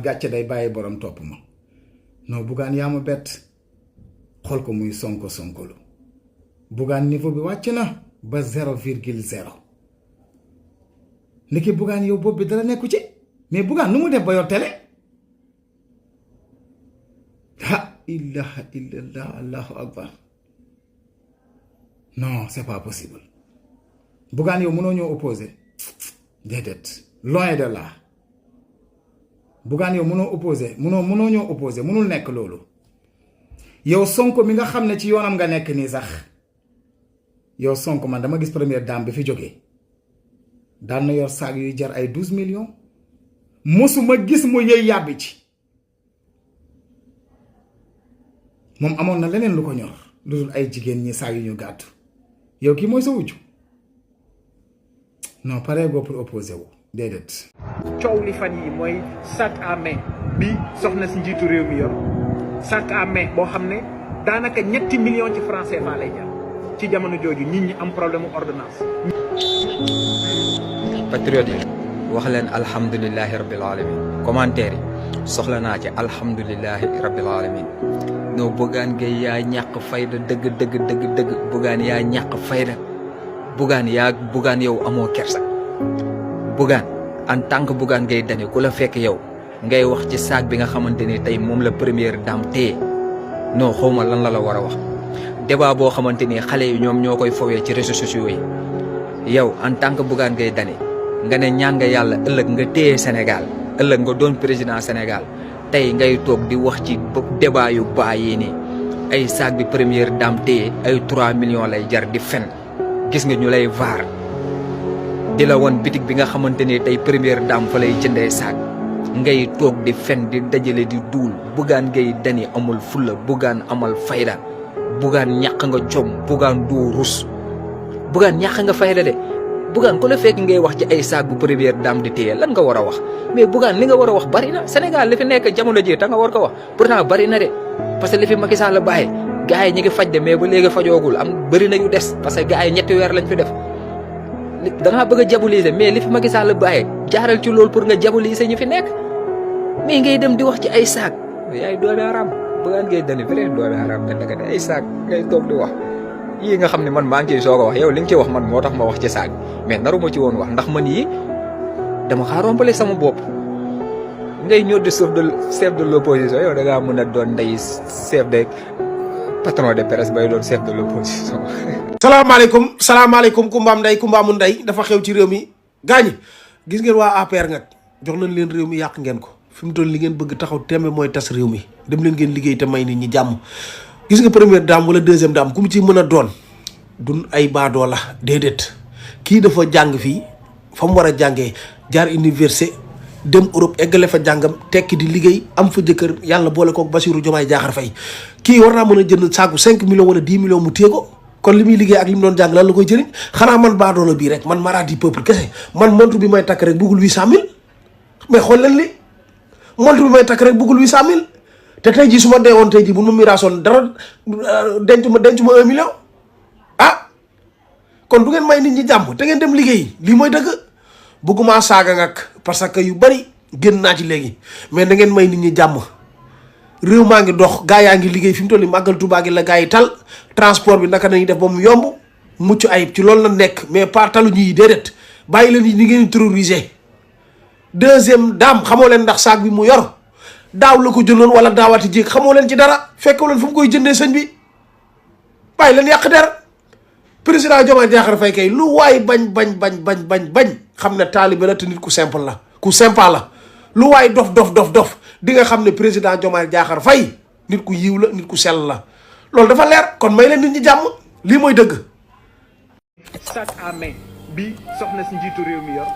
gàcce day bàyyi borom topp ma non Bougane yaa ma bett xool ko muy sonkolu Bougane niveau bi wàcc na ba 0,0 niki Bougane yow bopp bi dara nekku ci mais Bougane nu mu def ba yor télé ha ilaha illallah allahu akbar non c'est pas possible Bougane yow mënoo ñoo opposé déedéet loin de là Bougane yow mënoo opposé mënoo ñoo opposé mënul nekk loolu yow Sonko mi nga xam ne ci yoonam nga nekk nii sax yow Sonko man dama gis première dame bi fi jógee daan na yor saag yuy jar ay 12 millions mosuma gis mu yëy yàbbi ci moom amoon na leneen lu ko ñor lu dul ay jigéen ñi saag yu ñu gàttu yow kii mooy sa wujju non pare go pour opposé wu déedéet. coow li fan yi mooy sac à main bi soxna si njiitu réew mi yor sac à main boo xam ne daanaka 7 millions ci francs CFA lay jar ci jamono jooju nit ñi am problème mu ordonnance. patriote yi wax leen alhamdulilahi rabbil alamin commentaire yi soxla naa ci alhamdulilahi rabbil alamin noo Bougane Gueye yaa ñàkk fayda dëgg Bougane yaa ñàkk fayda Bougane yow amoo kersa Bougane en tant que Bougane Gueye Dany ku la fekk yow ngay wax ci saag bi nga xamante ni tey moom la première dame téye non xawma lan la war a wax débat boo xamante ni xale yi ñoom ñoo koy fowee ci réseaux sociaux yi yow en tant que Bougane Gueye Dany nga ne ñaan nga yàlla ëllëg nga téye Sénégal ëllëg nga doon président Sénégal tey ngay toog di wax ci débat yu bàyyi nii ay saag bi première dame téye ay 3 millions lay jar di fen gis nga ñu lay vaar di la woon bitig bi nga xamante ni tey première dame fa lay jëndee saag ngay toog di fen di dajale di duul Bougane Gueye Dany amul fulla Bougane amal fayda Bougane ñàkk nga com Bougane doo rus Bougane ñàkk nga fayda de Bougane ku la fekk ngay wax ci ay saag bu première dame di téye lan nga war a wax mais Bougane li nga war a wax bari na Sénégal li fi nekk jamono ji ta nga war ko wax pourtant bari na de parce que li fi Macky Sall la bàyyi gars yi ñi ngi faj de mais ba léegi fajoogul am bëri na yu des parce que gars yi 7 weer lañ fi def da ngaa bëgg a diaboliser mais li fi Macky Sall la bàyyi jaaral ci loolu pour nga diaboliser ñu fi nekk mais ngay dem di wax ci ay saag yaay doole haram Bougane Gueye Dany vrai doole haram te naka ay saag ngay toog di wax yii nga xam ne man maa ngi ciy soog a wax yow li nga ci wax man moo tax ma wax ci saag mais naru ma ci woon wax ndax man yii dama xaa rompale sama bopp ngay ñëw di chef de l'opposition yow da ngaa mën a doon ndey chef de patron de presse bay doon chef de l'opposition. salaamaaleykum kumbaam ndey kumbaamu ndey dafa xew ci réew mi gaañi gis ngeen waa APR nag jox nañ leen réew mi yàq ngeen ko fi mu toll li ngeen bëgg taxaw tembe mooy tas réew mi dem leen ngeen liggéey te may nit ñi jàmm. gis nga première dame wala deuxième dame ku mu ci mën a doon dun ay baadoo la déedéet kii dafa jàng fii fa mu war a jàngee jaar université dem Europe eggale fa jàngam tekki di liggéey am fa jëkkër yàlla boole kook Bassirou Diomaye Diakhar Faye kii war naa mën a jënd saaku 5 millions wala 10 millions mu téye ko kon li muy liggéey ak li mu doon jàng lan la koy jëriñ xanaa man baadoo la bii rek man maradi peuple kese man montre bi may takk rek bëggul 800000 mais xool leen li montre bi may takk rek bëggul 800000 te tey jii su ma dee woon tey jii bu ma miraasoon dara denc ma 1 million ah kon du ngeen may nit ñi jàmm te ngeen dem liggéey lii mooy dëgg bëgguma saaga ngak parce que yu bari génn naa ci léegi mais da ngeen may nit ñi jàmm réew maa ngi dox gaa yaa ngi liggéey fi mu toll nii màggal Tuubaa gi la gaa yi tal transport bi naka nañuy def ba mu yomb mucc ayib ci loolu la nekk mais par talu ñi déedéet bàyyi leen ni ngeen terroriser deuxième dame xamoo leen ndax saag bi mu yor daaw la ko jëndoon wala daawati jéeg xamoo leen ci dara fekkoo leen fu mu koy jëndee sëñ bi bàyyi leen yàq der président Diomaye Diakhar Faye kay lu waay bañ xam ne taalibe la te nit ku simple la ku sympa la lu waay dof di nga xam ne président Diomaye Diakhar Faye nit ku yiw la nit ku sell la loolu dafa leer kon may leen nit ñi jàmm lii mooy dëgg. sac à main bi soxna si njiitu réew mi yor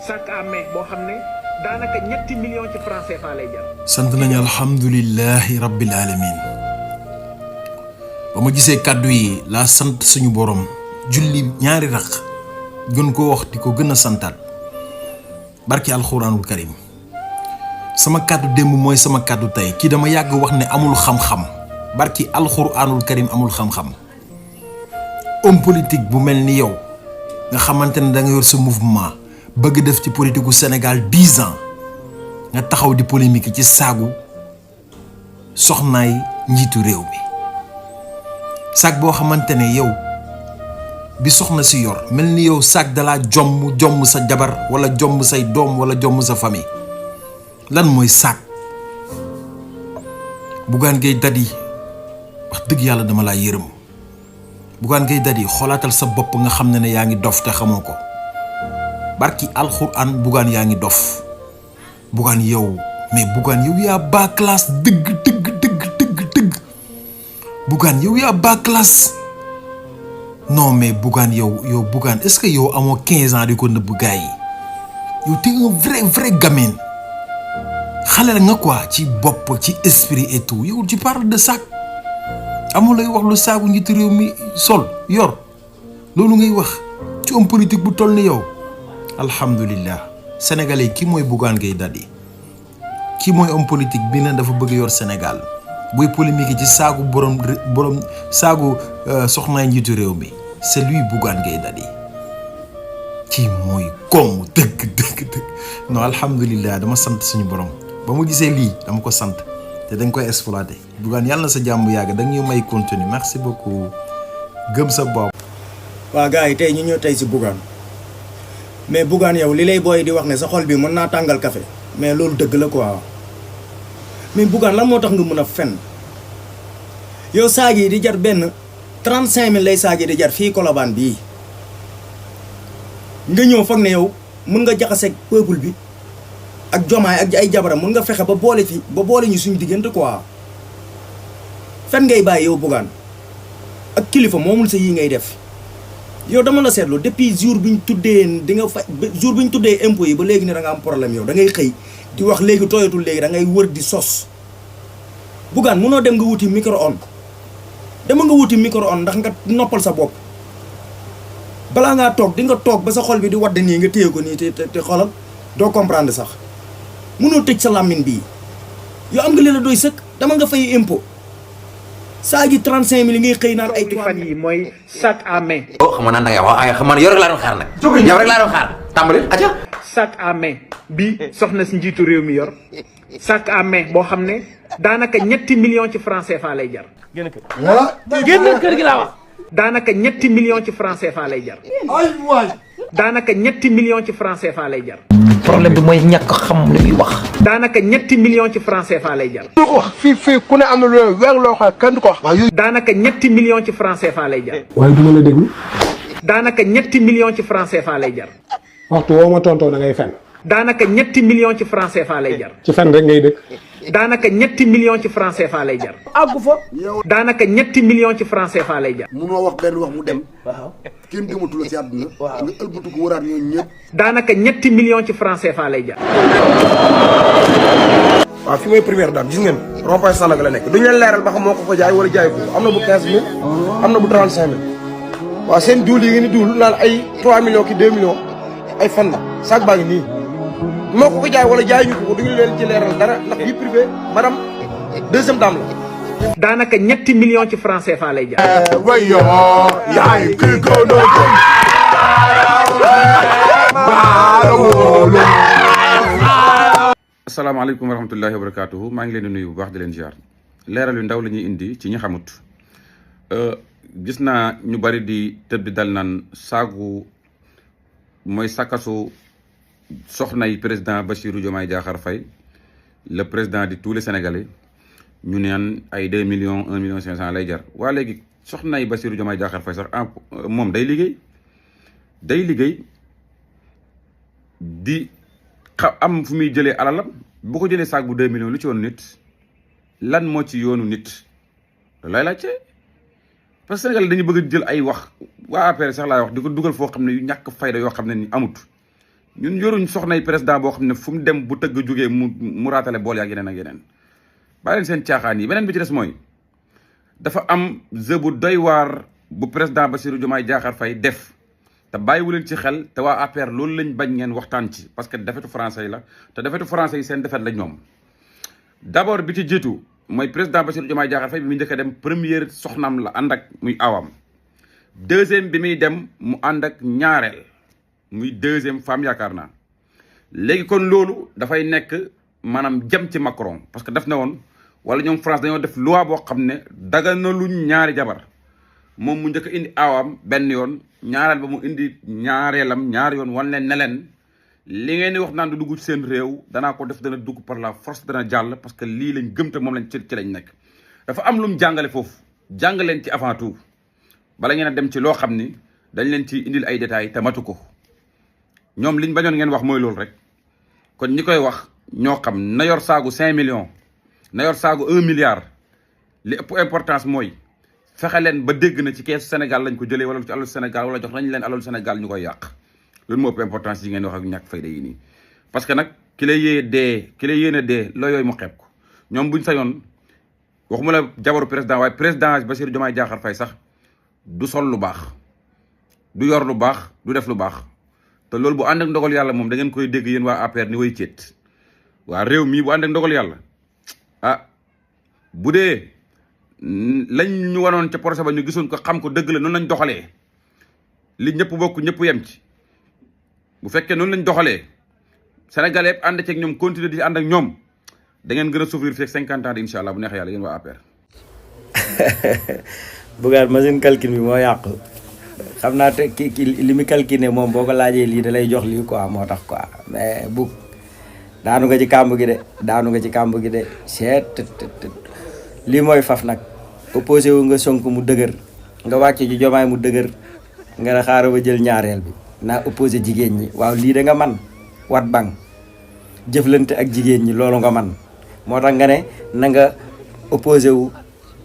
sac à main boo xam ne daanaka 7 millions ci francs CFA lay jar. sant nañu alhamdulilahi rabbil alamin ba ma gisee kàddu yi laa sant suñu borom julli ñaari raq gën koo wax di ko gën a santaat barki alxuraanul karim sama kàddu démb mooy sama kàddu tey kii dama yàgg wax ne amul xam-xam barki alxuraanul karim amul xam-xam homme politique bu mel ni yow nga xamante ne da nga yor sa mouvement bëgg def ci politique gu Sénégal 10 ans nga taxaw di polémique ci saagu soxnaay njiitu réew mi saag boo xamante ne yow bi soxna si yor mel ni yow saag dalaa jomm sa jabar wala jomm say doom wala jomm sa famille lan mooy saag. Bougane Gueye Dany wax dëgg yàlla dama laa yërëm Bougane Gueye Dany xoolaatal sa bopp nga xam ne yaa ngi dof te xamoo ko barki alxuraan Bougane yaa ngi dof Bougane yow mais Bougane yow yaa baa classe dëgg Bougane yow yaa baa classe non mais Bougane yow Bougane est-ce que yow amoo 15 ans di ko nëbb gars yi yow t'es un vrai gamin xale la nga quoi ci bopp ci esprit et tout yow tu parles de sac amul lay wax lu saagu njiitu réew mi sol yor loolu ngay wax ci homme politique bu toll ni yow. alhamdulillah sénégalais ki mooy Bougane Gueye Dany ki mooy homme politique bi ne dafa bëgg yor Sénégal buy polémique ci saagu borom saagu soxnaay njiitu réew mi c'est lui Bougane Gueye Dany kii mooy koom dëgg non alhamdulillah dama sant suñu borom. ba mu gisee lii dama ko sant te dañ koy exploiter Bougane yàlla na sa jàmm yàgg da ñu may contenu merci beaucoup gëm sa bopp. waa gars yi tey ñu ñëw tey si Bougane mais Bougane yow li lay booy di wax ne sa xol bi mën naa tàngal café mais loolu dëgg la quoi mais Bougane lan moo tax nga mën a fen yow saag yi di jar benn 35000 lay saag yi di jar fii Colobane bii nga ñëw foog ne yow mën nga jaxaseeg peuple bi. ak jomaay ak ay jabaram mën nga fexe ba boole ñu suñu diggante quoi fen ngay bàyyi yow Bougane ak kilifa moomul sa yi ngay def yow dama la seetlu depuis jour bi ñu tuddee jour bi ñu tuddee impôt yi ba léegi ne da nga am problème yow da ngay xëy di wax léegi tooyatul léegi da ngay wër di sos Bougane mënoo dem nga wuti micro-ondes dama nga wuti micro-ondes ndax nga noppal sa bopp balaa ngaa toog di nga toog ba sa xol bi di wadd nii nga téye ko nii te xolal doo comprendre sax mënoo tëj sa làmmiñ bii yow am nga leen a doy sëkk dama nga fay impôt saa ji 35000 ngay xëy naan ay fan yi mooy sac à main. xam nga naan da ngay wax ay xam man yow rek laa doon xaar nag. yow rek laa doon xaar tàmbali aja. sac à main bi soxna si njiitu réew mi yor sac à main boo xam ne daanaka 3 millions ci franc CFA lay jar. génn kër gi laa wax. daanaka 3 millions ci franc CFA lay jar. daanaka 3 millions ci franc CFA lay jar. problème bi mooy ñàkk xam li muy wax. daanaka 3 millions ci franc CFA lay jar. fii ku ne am na lu weer loo xam kenn du ko wax. daanaka 3 millions ci franc CFA lay jar. waaye du ma la déglu. daanaka 3 millions ci franc CFA lay jar. waxtu woo ma tontoo da ngay fen. daanaka 3 millions ci franc CFA lay jar. ci fen rek ngay dëkk. daanaka 3 millions ci franc CFA lay jar. àggu fa. daanaka 3 millions ci franc CFA lay jar. munoo wax benn wax mu dem. waaw kenn gëmatu la ci àdduna. waaw nga ëlbatu ko waraat ñooñu ñëpp. daanaka 3 millions ci franc CFA lay jar. waaw fi mooy première dame gis ngeen rond-point Sandaga la nekk duñu leen leeral ba xam moo ko fa jaay wala jaay ko am na bu 15000 am na bu 35000 waaw seen duul yi ngeen di duul naan ay 3 millions ki 2 millions ay fan la saag baa ngi nii moo ko jaay wala jaay ñu ko duñu leen ci leeral dara ndax vie privée madame deuxième dame la. daanaka 3 millions ci franc CFA lay jar. wayo yaay kii ko doon asalaamaaleykum wa rahmatullahi wa barakaatuhu maa ngi leen di nuyu bu baax di leen ziar leeral yu ndaw la ñuy indi ci ñi xamut gis naa ñu bari di tëb di dal naan saagu mooy sakkasu soxnay président Bassirou Diomaye Diakhar Faye le président de tous les Sénégalais ñu naan ay 2 millions 1 million 500 lay jar waa léegi soxnay Bassirou Diomaye Diakhar Faye sax moom day liggéey di am fu muy jëlee alalam bu ko jëlee saag bu 2 millions lu ci yoonu nit lan moo ci yoonu nit loolu lay laajte parce que Sénégal dañu bëgg jël ay wax waa APR sax laay wax di ko dugal foo xam ne yu ñàkk fayda yoo xam ne ni amut ñun yoruñ soxnay président boo xam ne fu mu dem bu tëgg jógee mu raatale bool yaak yeneen ak yeneen bàyyi leen seen caaxaan yi beneen bi ci des mooy dafa am jeu bu doy waar bu président Bassirou Diomaye Diakhar Faye def te bàyyiwu leen ci xel te waa APR loolu lañ bañ ngeen waxtaan ci parce que defetu français yi la te defetu français yi seen defet la ñoom d'abord bi ci jiitu mooy président Bassirou Diomaye Diakhar Faye bi muy njëkk a dem première soxnaam la ànd ak muy awam deuxième bi muy dem mu ànd ak ñaareel muy deuxième femme yaakaar naa léegi kon loolu dafay nekk maanaam jëm ci Macron parce que def na woon wala ñoom France dañoo def loi boo xam ne dagal na luñ ñaari jabar moom mu njëkk a indi aawam benn yoon ñaareel ba mu indi ñaareelam ñaari yoon wan leen ne leen li ngeen di wax naan du dugg ci seen réew danaa ko def dana dugg par la force dana jàll parce que lii lañ gëm te moom lañ ci lañ nekk. dafa am lu mu jàngale foofu jàng leen ci avant tout bala ngeen a dem ci loo xam ni dañ leen ci indil ay détails te matu ko ñoom liñ bañoon ngeen wax mooy loolu rek kon ñi koy wax ñoo xam na yor saagu 5 millions na yor saagu 1 milliard li ëpp importance mooy fexe leen ba dégg na ci keesu Sénégal lañ ko jëlee wala ci alalu Sénégal wala jox nañ leen alalu Sénégal ñu koy yàq loolu moo ëpp importance yi ngeen wax ak ñàkk fayda yi nii parce que nag ki lay yéene dee loo yooyu mu xeeb ko ñoom buñ sañoon waxuma la jabaru président waaye président Bassirou Diomaye Diakhar Faye sax du sol lu baax du yor lu baax du def lu baax te loolu bu ànd ak ndogal yàlla moom da ngeen koy dégg yéen waa APR ni way céet waa réew mii bu ànd ak ndogal yàlla ah bu dee lañ ñu wanoon ca procès ba ñu gisoon ko xam ko dëgg la noonu lañ doxalee li ñëpp bokk ñëpp yem ci bu fekkee noonu lañ doxalee Sénégalais yëpp ànd ceeg ñoom continuer di ànd ak ñoom da ngeen gën a souffrir fekk 50 ans incha allah bu neexee yàlla yéen waa APR. Bougane machine calcul bi moo yàqu xam naa te ki li mu calculé moom boo ko laajee lii da lay jox lii quoi moo tax quoi mais bu daanu nga ci kàmb gi de seet lii mooy faf nag opposé wu nga Sonko mu dëgër nga wàcce ji Jomaay mu dëgër nga ne xaaral ba jël ñaareel bi naa opposé jigéen ñi waaw lii da nga man wat bang jëflante ak jigéen ñi loolu nga man moo tax nga ne na nga opposé wu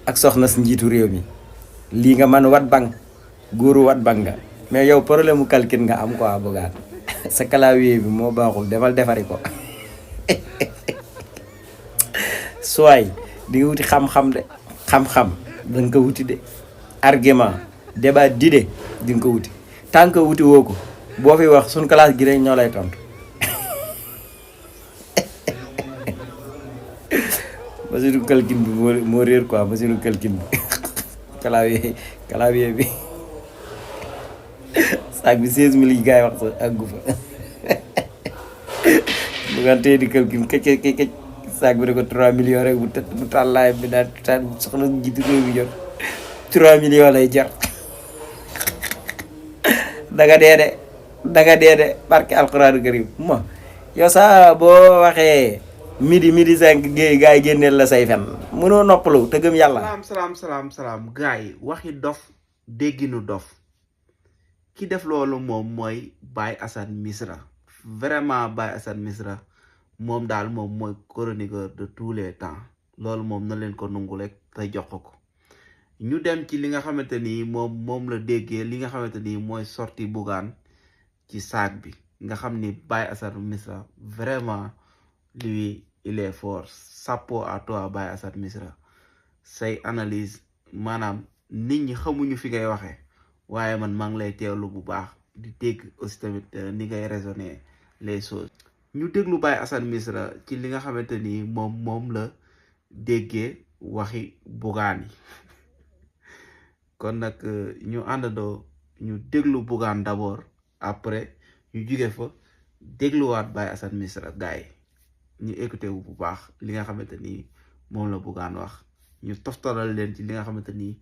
ak soxna si njiitu réew mi lii nga man wat bang góoru wat bang nga mais yow problème mu calcul nga am quoi Bougane sa clavier bi moo baaxul defari ko suwaay di nga wuti xam-xam de xam-xam da nga ko wuti de argument débat d'idée di nga ko wuti tant que wuti woo ko boo fi wax suñ classe gi rek ñoo lay tontu machine calcul bi moo réer quoi machine calcul bi clavier bi sac bi 16000 yi gars yi wax sa àggu fa bu nga tey di calcul këcc sac bi da ko 3 millions rek bu tàllaay bi daal soxna jiitu réew mi jot 3 millions lay jar danga dee de barke alxuraanu karim ma yow saa boo waxee midi 5 géey gars yi génneel la say fen mënoo noppalu te gëm yàlla. salaam gars yi waxi dof dégginu dof ki def loolu moom mooy Baye Assane Misra vraiment Baye Assane Misra moom daal moom mooy chroniqueur de tous les temps loolu moom na leen ko nungu rek te jox ko ñu dem ci li nga xamante ni moom la déggee li nga xamante ni mooy sorti Bougane ci sac bi nga xam ni Baye Assane Misra vraiment lui il est fort chapeau à toi Baye Assane Misra say analyse maanaam nit ñi xamuñu fi ngay waxee waaye man maa ngi lay teewlu bu baax di dégg aussi tamit ni ngay raisonner les choses ñu déglu Baye Assane Misra ci li nga xamante ni moom la déggee waxi Bougane yi kon nag ñu àndandoo ñu déglu Bougane d'abord après ñu jóge fa dégluwaat Baye Assane Misra gars yi ñu écouté wu bu baax li nga xamante ni moom la Bougane wax ñu toftalal leen ci li nga xamante ni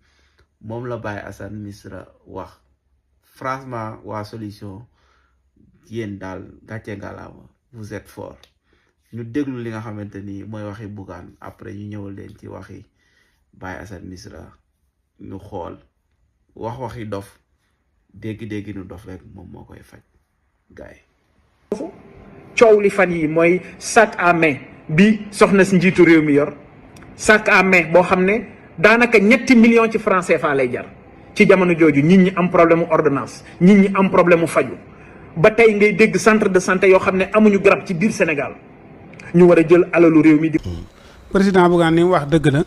moom la Baye Assane Misra wax franchement waa solution yéen daal gàcce ngalaama vous êtes fort ñu déglu li nga xamante ni mooy waxi Bougane après ñu ñëwal leen ci waxi Baye Assane Misra ñu xool waxi dof dégg nu dof rek moom moo koy faj gaay coow li fan yi mooy sac à main bi soxna si njiitu réew mi yor sac à main boo xam ne daanaka 7 millions ci francs CFA lay jar ci jamono jooju nit ñi am problème mu ordonnance nit ñi am problème mu faju ba tey ngay dégg centre de santé yoo xam ne amuñu garab ci biir Sénégal ñu war a jël alalu réew mi di. président Bougane ni mu wax dëgg la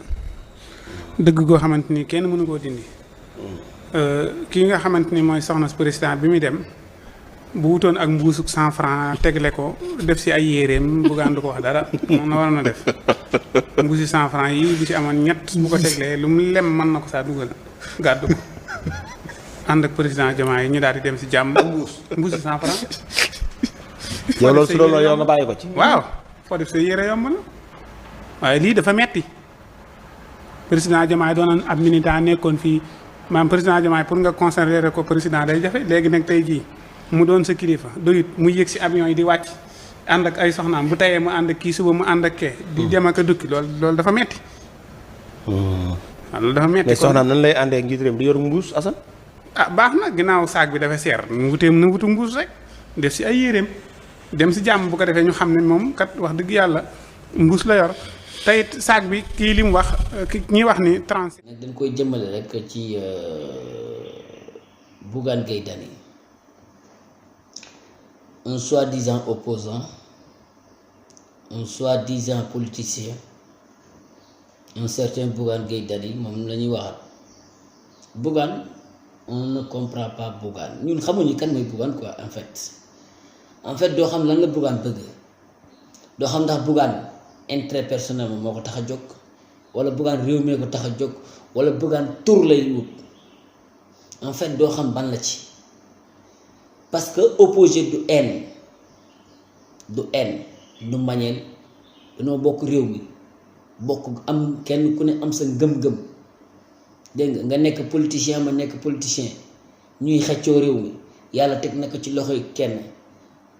dëgg goo xamante ni kenn mënu koo dindi kii nga xamante ni mooy soxna si président bi muy dem bu wutoon ak mbuusuk 100 francs tegle ko def si ay yéreem Bougane du ko wax dara moom na waroon a def mbuusi 100 francs yi bu ci amoon ñett bu ko teglee lu mu lem mën na ko saa dugal gàddu ko ànd ak président Diomaye yi ñu daal di dem si jàmm mbuusi 100 francs yow loolu su doon yow nga bàyyi ko ci waaw foo def sa yére yomb na waaye lii dafa metti président Diomaye doonoon ab militant nekkoon fii maam président Diomaye pour nga considérer ko président day jafe léegi nag tey jii mu doon sa kilifa doyut mu yëg si avion yi di wàcc ànd ak ay soxnaam bu tayee mu ànd ak kii suba mu ànd ak kee di dem ak a dukki loolu dafa metti waaw loolu dafa metti. mais soxnaam nan lay àndee ak njiitu réew mi di yor mbuus Assane. ah baax na ginnaaw saag bi dafa seer na wutu mbuus rek def si ay yéreem dem si jàmm bu ko defee ñu xam ne moom kat wax dëgg yàlla mbuus la yor teyit saag bi kii li mu wax ñi wax ni trans. dañ koy jëmale rek ci Bougane Gueye Dany un soi-disant opposant un soi-disant politicien un certain Bougane Gueye Dany moom la ñuy waxat Bougane on ne comprend pas Bougane ñun xamuñu kan mooy Bougane quoi en fait doo xam lan la Bougane bëgg doo xam ndax Bougane intérêt personnel moo ko tax a jóg wala Bougane réew mi ko tax a jóg wala Bougane tur lay wut en fait doo xam ban la ci parce que opposé du haine du mbañeel dañoo bokk réew mi bokk am kenn ku ne am sa ngëm-ngëm dégg nga nekk politicien ma nekk politicien ñuy xeccoo réew mi yàlla teg na ko ci loxoy kenn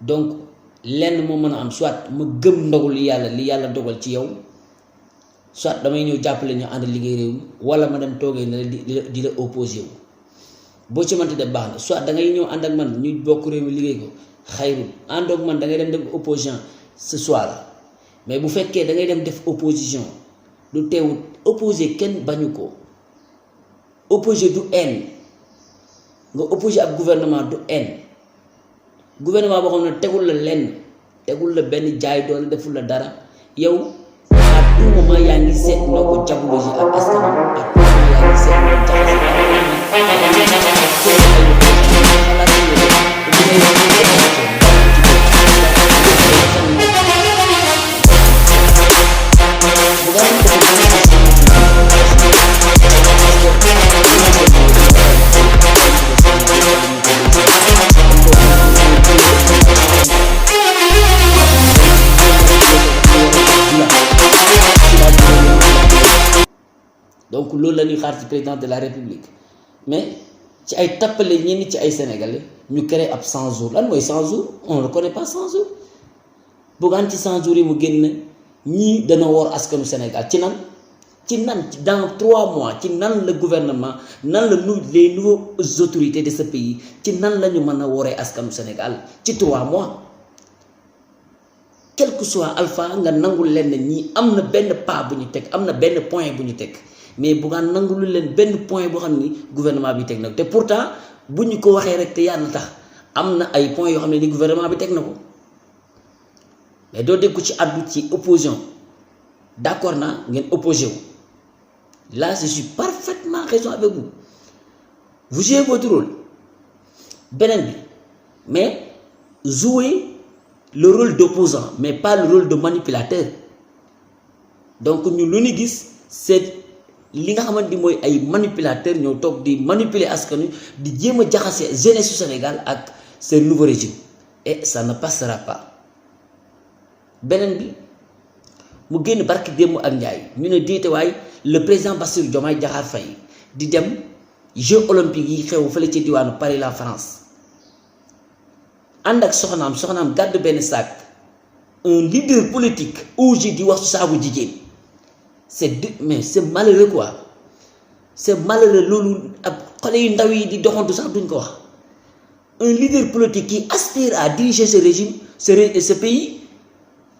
donc lenn moo mën a am soit ma gëm ndogul li yàlla dogal ci yow soit damay ñëw jàppale ñu ànd liggéey réew mi wala ma dem toogee ne di la opposé wu boo ci mënti def baax na soit da ngay ñëw ànd ak man ñu bokk réew mi liggéey ko xayrul àndoog man da ngay dem def opposition ce soir la mais bu fekkee da ngay dem def opposition lu teewut opposé kenn bañu ko opposé du haine nga opposé ab gouvernement du haine gouvernement boo xam ne tegul la lenn tegul la benn jaay doole deful la dara yow à tout moment yaa ngi seet noo ko diabologie ak askan à tout moment yaa ngi seet noo donc loolu la ñuy xaar ci président de la république mais ci ay tappale ñenn ci ay sénégalais ñu créé ab 100 jours lan mooy 100 jours on ne connaît pas 100 jours Bougane ci 100 jours yi mu génn ñii dana woor askanu Sénégal ci nan dans 3 mois ci nan la gouvernement nan la les nouveaux autorités de ce pays ci nan la ñu mën a wooree askanu Sénégal ci 3 mois quel que soit alpha nga nangul leen ne ñii am na benn pas bu ñu teg am na benn point bu ñu teg mais Bougane nangulu leen benn point boo xam ni gouvernement bi teg na ko te pourtant bu ñu ko waxee rek te yàlla tax am na ay points yoo xam ne ni gouvernement bi teg na ko mais doo dégg ko ci addu ci opposition d'accord naa ngeen opposé wu là je suis parfaitement raison avec vous jouez votre rôle beneen bi mais jouez le rôle d'opposant mais pas le rôle de manipulateur donc ñu lu ñu gis c'est li nga xamante ni mooy ay manipulateurs ñoo toog di manipuler askan wi di jéem a jaxase jeunesse su Sénégal ak ce nouveau régime et ça ne passera pas beneen bi mu génn barki démb ak Njaay ñu ne diite waay le président Bassirou Diomaye Diakhar Faye di dem Jeux olympiques yi xew fële ci diwaanu Paris la France ànd ak soxnaam gàddu benn sac un leader politique OG di wax su saabu jigéen mais c'est malheureux quoi c'est malheureux loolu ab xale yu ndaw yi di doxantu sax duñ ko wax un leader politique qui aspire à diriger ce régime ce pays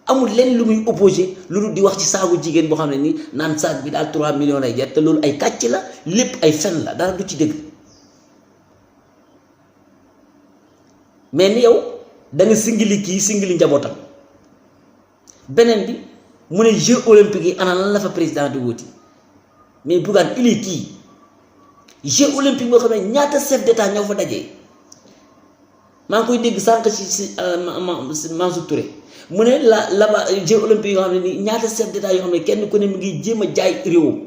amul lenn lu muy opposé loolu di wax ci saagu jigéen boo xam ne ni naan saag bi daal 3 millions lay jar te loolu ay kàcc la lépp ay fen la dara du ci dëgg mais ni yow da nga singili kii singili njabootam beneen bi mu ne Jeux olympiques yi ana lan la fa président di wuti mais Bougane il est kii Jeux olympiques boo xam ne ñaata chef d'état ñoo fa dajee maa ngi koy dégg sànq ci Mansour Touré mu ne là-bas Jeux olympiques yoo xam ne nii ñaata chef d'état yoo xam ne kenn ku ne mu ngi jéem a jaay réewam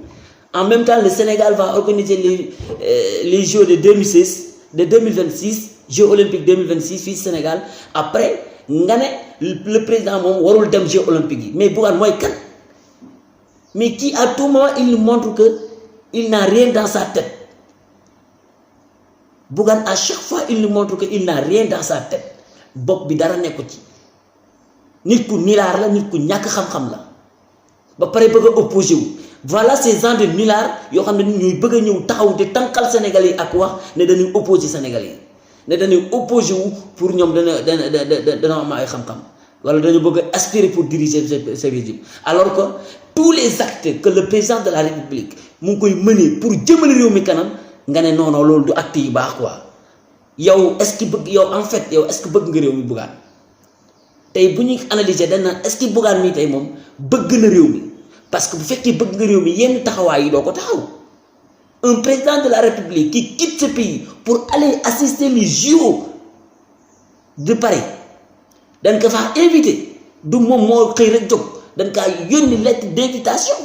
en même temps le Sénégal va organiser les Jeux de 2026 Jeux olympiques 2026 fii Sénégal après nga ne le président moom warul dem Jeux olympiques yi mais Bougane mooy kan mais qui à tout moment il nous montre que il n'a rien dans sa tête Bougane à chaque fois il nous montre que il n'a rien dans sa tête bopp bi dara nekku ci nit ku nilaar la nit ku ñàkk xam-xam la ba pare bëgg a opposé wu voilà ces gens de nilaar yoo xam ne ñuy bëgg a ñëw taxaw di tànqal Sénégalais yi ak wax ne dañuy opposé Sénégalais yi ne dañuy opposé wu pour ñoom dana am ay xam-xam wala dañu bëgg a aspirer pour diriger ce régime alors que tous les actes que le président de la République mu ngi koy mener pour jëmale réew mi kanam nga ne non non loolu du acte yu baax quoi yow est-ce que bëgg yow en fait yow est-ce que bëgg nga réew mi Bougane tey bu ñuy analyser dañ naan est-ce que Bougane mii tey moom bëgg na réew mi parce que bu fekkee bëgg nga réew mi yenn taxawaay yi doo ko taxaw un président de la République qui quitte ce pays pour aller assister les JO de Paris dañ ko faa invité du moom moo xëy rek jóg dañ kaa yónni lettre d'invitation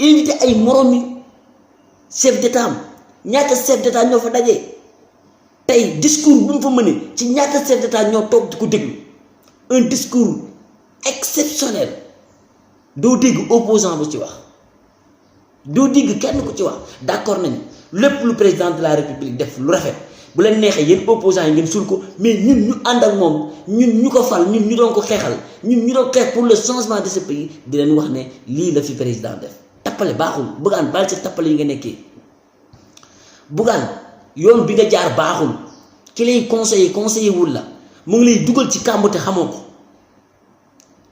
invité ay moromi chef d'état am ñaata chef d'état ñoo fa dajee tey discours bu mu fa mënee ci ñaata chef d'état ñoo toog di ko déglu un discours exceptionnel doo dégg opposant bu ci wax doo dégg kenn ku ci wax d'accord nañu lépp lu président de la République def lu rafet bu leen neexee yéen opposants yi ngeen sul ko mais ñun ñu ànd ak moom ñun ñu ko fal ñun ñu doon ko xeexal ñun ñu doon xeex pour le changement de ce pays di leen wax ne lii la fi président def tappale baaxul Bougane baal ci tappale yi nga nekkee Bougane yoon bi nga jaar baaxul ki lay conseiller wul la mu ngi lay dugal ci kàmb te xamoo ko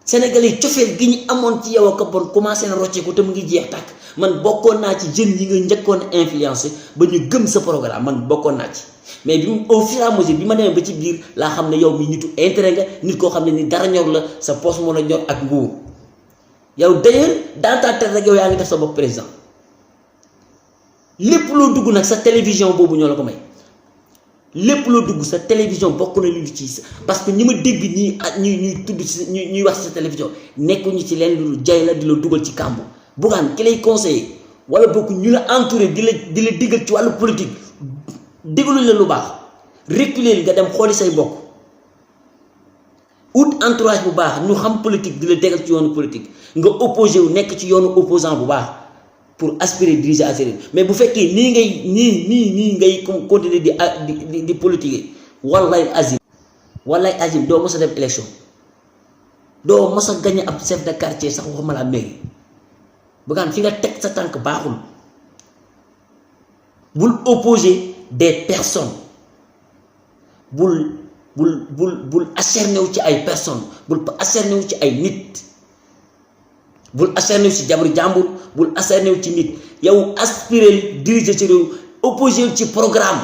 Sénégalais yi cofeel gi ñu amoon ci yow ak bon commencé na rocceeku te mu ngi jeex tàkk man bokkoon naa ci jeunes yi nga njëkkoon influencé ba ñu gëm sa programme man bokkoon naa ci mais bi au fur et à mesure bi ma demee ba ci biir laa xam ne yow mi nitu intérêt nga nit koo xam ne ni dara ñor la sa poste moo la ñor ak nguur yow d'ailleurs dans ta tête rek yow yaa ngi def sa bopp président lépp loo dugg nag sa télévision boobu ñoo la ko may lépp loo dugg sa télévision bokk na lu ci parce que ñi ma dégg ñii ak ñuy tudd ci ñuy wax sa télévision nekkuñu ci leen lu jay la di la dugal ci kàmb Bougane ki lay conseiller wala bokk ñu la entouré di la diggal ci wàllu politique diggaluñ la lu baax reculer nga dem xooli say bokk ut entourage bu baax ñu xam politique di la tegal ci yoonu politique nga opposé wu nekk ci yoonu opposant bu baax pour aspirer diriger à série mais bu fekkee nii ngay continuer di politiquer wallahi azim doo mos a dem élection doo mos a gagné ab chef de quartier sax waxuma la mairie Bougane fi nga teg sa tànk baaxul bul opposer des personnes bul acharné wu ci ay personnes bul acharné wu ci ay nit bul acharné wu ci jabaru jàmbur bul acharné wu ci nit yow aspirer diriger ci réew opposé wu ci programme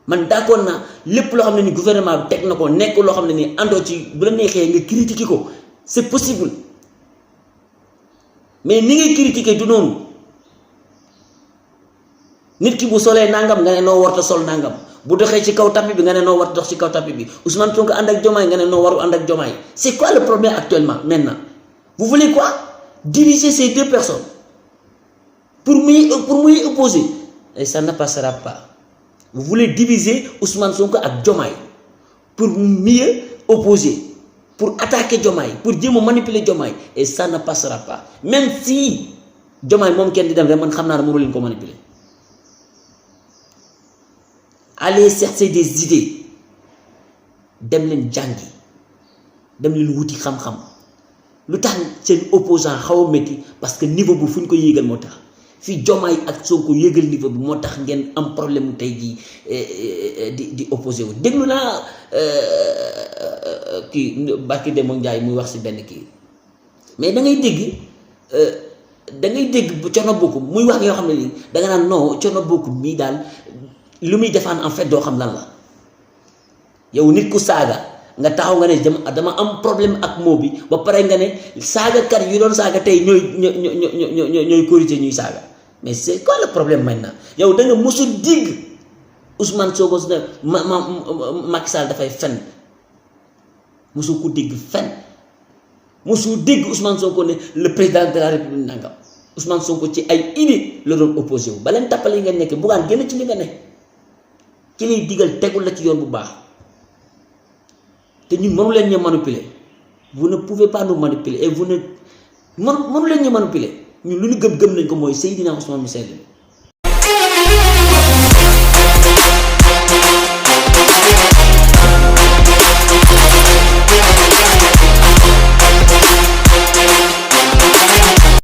man d'accord naa lépp loo xam ne ni gouvernement bi teg na ko nekk loo xam ne ni àndoo ci bu la neexee nga critiquer ko c'est possible mais ni ngay critiquer du noonu nit ki bu solee nangam nga ne noo warta sol nangam bu doxee ci kaw tapis bi nga ne noo warta dox ci kaw tapis bi Ousmane Sonko ànd ak Diomaye nga ne noo waru ànd ak Diomaye c'est quoi le problème actuellement maintenant vous voulez quoi diviser ces deux personnes pour muy opposer et ça ne passera pas vous voulez diviser Ousmane Sonko ak Diomaye pour mieux opposer pour attaquer Diomaye pour jéem a manipuler Diomaye et ça ne passera pas même si Diomaye moom kenn di dem rek man xam naa ne mënu leen ko manipuler allez chercher des idées dem leen jàngi dem leen wuti xam-xam lu tax seen opposant xaw a métti parce que niveau bu fu ñu ko yéegal moo tax fii Diomaye ak Sonko yéegal niveau bi moo tax ngeen am problème mu tey jii di opposé wu déglu naa kii barki Demba Ndiaye muy wax si benn kii mais da ngay dégg bu Thierno Bocoum muy wax yoo xam ne nii da nga naan non Thierno Bocoum bii daal lu muy defaan en fait doo xam lan la yow nit ku saaga nga taxaw nga ne dama am problème ak moo bi ba pare nga ne saagakat yu doon saaga tey ñooy corriger ñuy saaga mais c'est quoi le problème maintenant yow da nga mosul digg Ousmane Sonko ne Macky Sall dafay fen mosul ko dégg fen mosul dégg Ousmane Sonko ne le président de la République nangam Ousmane Sonko ci ay idée la doon opposé wu ba leen tappale yi nga nekk Bougane génn ci li nga ne ki lay digal tegul la ci yoon bu baax te ñun mënu leen ñu manipuler vous ne pouvez pas nous manipuler et vous ne mënu leen ñu manipuler ñun lu ñu gëm nañ ko mooy Seydina Ousmane mu sell